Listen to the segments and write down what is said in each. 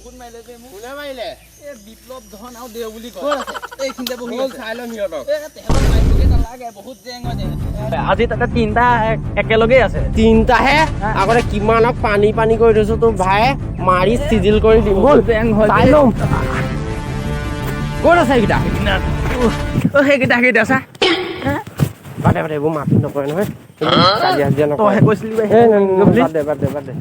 বহুত মাৰিলে বে মোক। কোনে মাৰিলে? এই বিপ্লৱ ধন আৰু দেও বুলি কয়। ক'ত আছে? এইখিনিতে বহি ব'ল আছে। চাই ল'ম সিহঁতক। এই তেহেঁতক মাৰিবগে নালাগে, বহুত জেং হয় তেহেঁত। আজি তাতে তিনিটা একেলগেই আছে। তিনটাহে, আগতে কিমানক পানী পানী কৰি থৈছো, তোৰ ভাই মাৰি চিজিল কৰি দিম। ব'ল জেং হয়। চাই ল'ম ক'ত আছে এইকেইটা। অ, সেইকেইটা সেইকেইটা চা। বাদে বাদে, এইবোৰ মাফি নকৰে নহয়, কাজিয়া চাজিয়া নকৰে। তইহে কৈছিলি এই, নাই, নাই, নাই, বাদ দে বাদ দে বাদ দে।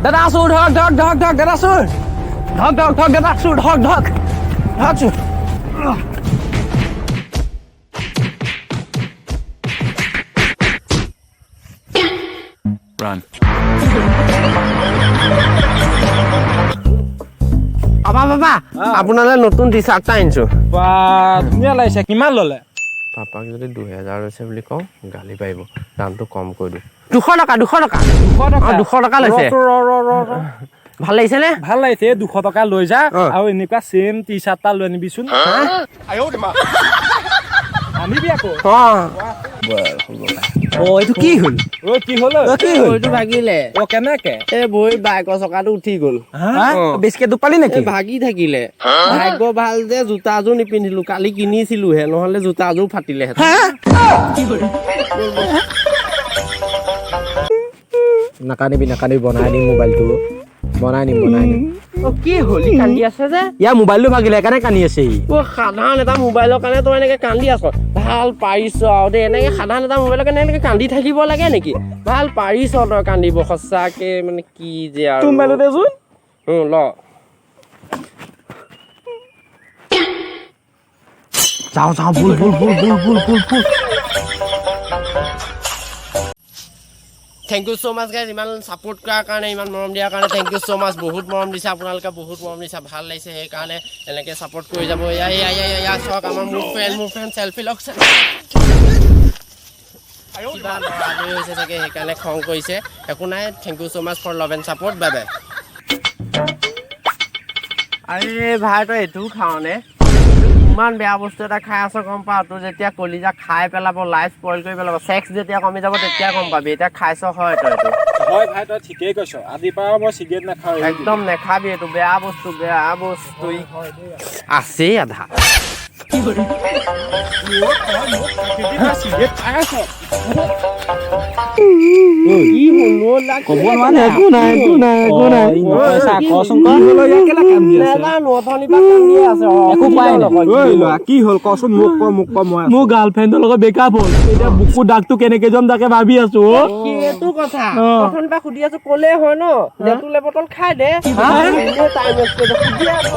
দাদা চোৰ, ধৰক ধৰক ধৰক ধৰক, দাদা চোৰ, ধৰক ধৰক ধৰক, দাদা চোৰ, ধৰক ধৰক ধৰক চোৰ। Run. পাপা পাপা, আপোনালৈ নতুন টি চাৰ্ট এটা আনিছো। বা, ধুনীয়া লাগিছে, কিমান ল'লে? পাপাক যদি 2000 লৈছে বুলি কওঁ গালি পাৰিব, দামটো কম কৰি দিওঁ। 200 টকা, 200 টকা। 200 টকা? অ, 200 টকা লৈছে। ৰ ৰ ৰ ৰ। ভাল লাগিছে নে? ভাল লাগিছে। এই 200 টকা লৈ যা আৰু এনেকুৱা চেম টি চাৰ্ট এটা লৈ আনিবিচোন। আনিবি আকৌ। অ। অ, এইটো কি হ'ল? অ, কি হ'ল? অ, কি হ'ল? ভৰিটো ভাগিলে। অ, কেনেকে? এই ভৰি বাইকৰ চকাটো উঠি গ'ল। হা? বেছিকে দুখ পালি নেকি? এই ভাগি থাকিলে। ভাগ্য ভাল যে জোতাযোৰ নিপিন্ধিলো, কালি কিনিছিলোহে, নহ'লে জোতাযোৰ ফাটিলেহেঁতেন। নাকান্দিবি নাকান্দিবি, বনাই দিম মোবাইলটো, বনাই দিম বনাই দিম। অ, কি হ'ল? ই কান্দি আছে যে? ইয়াৰ মোবাইলটো ভাগিলে, সেইকাৰণে কান্দি আছে ই। অ, সাধাৰণ এটা মোবাইলৰ কাৰণে তই এনেকে কান্দি আছ? ভাল পাৰিছ আৰু দেই। এনেকে সাধাৰণ এটা মোবাইলৰ কাৰণে এনেকে কান্দি থাকিব লাগে নেকি? ভাল পাৰিছ তই কান্দিব সঁচাকে, মানে কি যে আৰু। তোৰ মোবাইলটো দেচোন। ল। যাওঁ যাওঁ, বুল বুল বুল বুল বুল বুল বুল। Thank you so much guys, ইমান ছাপোৰ্ট কৰাৰ কাৰণে, ইমান মৰম দিয়াৰ কাৰণে thank you so মাছ। বহুত মৰম দিছে আপোনালোকে, বহুত মৰম দিছে, ভাল লাগিছে, সেইকাৰণে এনেকৈ ছাপোৰ্ট কৰি যাব। এয়া এয়া এয়া এয়া চাওক, আমাৰ মোৰ ফ্ৰেণ্ড, চেলফি লওক। কিবা লৰালৰি হৈছে চাগে, সেইকাৰণে খং কৰিছে। একো নাই, thank you so much for love and support, bye bye. আৰে ভাই, তই এইটোও খাৱনে? ইমান বেয়া বস্তু এটা খাই আছ, গম পাৱ? তোৰ যেতিয়া কলিজা খাই পেলাব, লাইফ স্পইল কৰি পেলাব, ছেক্স যেতিয়া কমি যাব তেতিয়া গম পাবি। এতিয়া খাইছ হয় তই এইটো? হয় ভাই, তই ঠিকেই কৈছ, আজিৰ পৰা মই চিগাৰেট নাখাওঁ। একদম নেখাবি এইটো, বেয়া বস্তু, বেয়া বস্তু। আছেই আধা। চিগাৰেট খাই আছ? কি হ'ল অ', লাগ- ক'ব নোৱাৰে। একো নাই, একো নাই, একো নাই। কচোন ক, কেলা কান্দি আছে? নাজানো, অথনিৰ পৰা কান্দিয়ে আছে। অ, একো কোৱাই নাই। ঐ ল'ৰা, কি হ'ল কচোন, মোক ক, মোক ক, মই আছো। মোৰ গাৰ্লফ্ৰেণ্ডৰ লগত ব্ৰেকআপ হ'ল, এতিয়া বুকু দাগটো কেনেকে যাম তাকে ভাবি আছো অ। সেইটো কথা। অ। অথনিৰ পৰা সুধি আছো, ক'লে হয় ন, ডেটল এবটল খাই দে। টাইম ৱেষ্ট কৰিছে, সুধি আছো।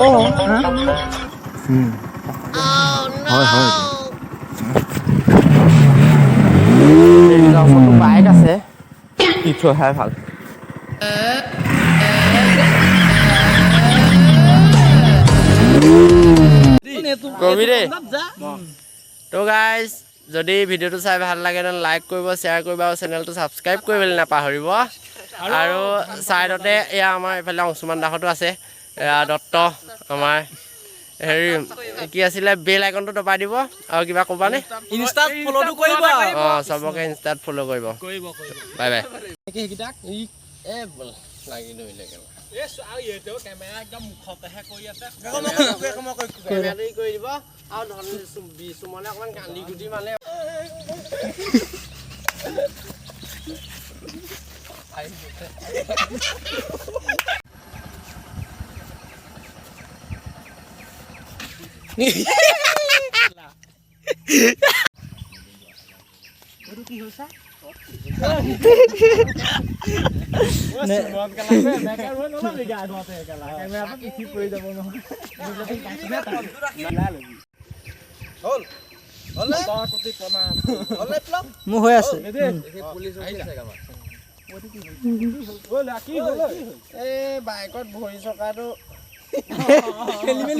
হয় হয়। ওচৰতো বাইক আছে, দি থৈ অহাই ভাল। কবি দেই। তো গাইজ, যদি ভিডিঅ'টো চাই ভাল লাগে তেনে লাইক কৰিব, শ্বেয়াৰ কৰিব আৰু চেনেলটো ছাবস্ক্ৰাইব কৰিবলৈ নাপাহৰিব। আৰু ছাইডতে এয়া আমাৰ এইফালে অংশুমান দাসতো আছে, এয়া দত্ত আমাৰ হেৰি কি আছিলে, বেল আইকনটো দবাই দিব। আৰু কিবা ক'বানে? ইনষ্টাত ফ'ল'টো কৰিব। অঁ, চবকে ইনষ্টাত ফ'ল' কৰিব। Bye bye. সেইকেইটাক এ বল, লাগি ধৰিলে একেবাৰে। একদম মুখতেহে কৰি আছে। কেমেৰাটো ই কৰি দিব আৰু ধন সুমনে অকণমান কান্দি কুটি মানে। মোৰ হৈ আছে। এই বাইকত ভৰি চকাটো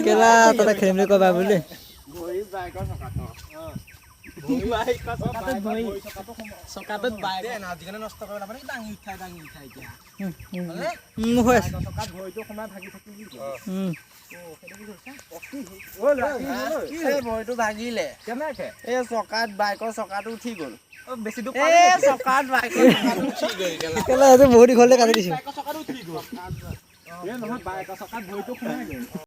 কেলা, তাতে খেলি মেলি কৰিবা বুলি। ভৰি বাইকৰ চকাটো। চকাটোত বাইক আজিকালি নষ্ট কৰিব নাপায়, দাঙি উঠাই দাঙি উঠাই এতিয়া। হৈ আছে। চকাত ভৰিটো সোমাই ভাগি থাকিল। এই ভৰিটো ভাগিলে। কেনেকে? এই চকাত, বাইকৰ চকাটো উঠি গ'ল। বেছি দুখ এই চকাত, বাইকৰ চকাটো উঠি গ'ল। কেলা, এইটো বহুত দীঘলতে কাটি দিছো। এই নহয়, বাইকৰ চকাত ভৰিটো সোমাই গ'ল।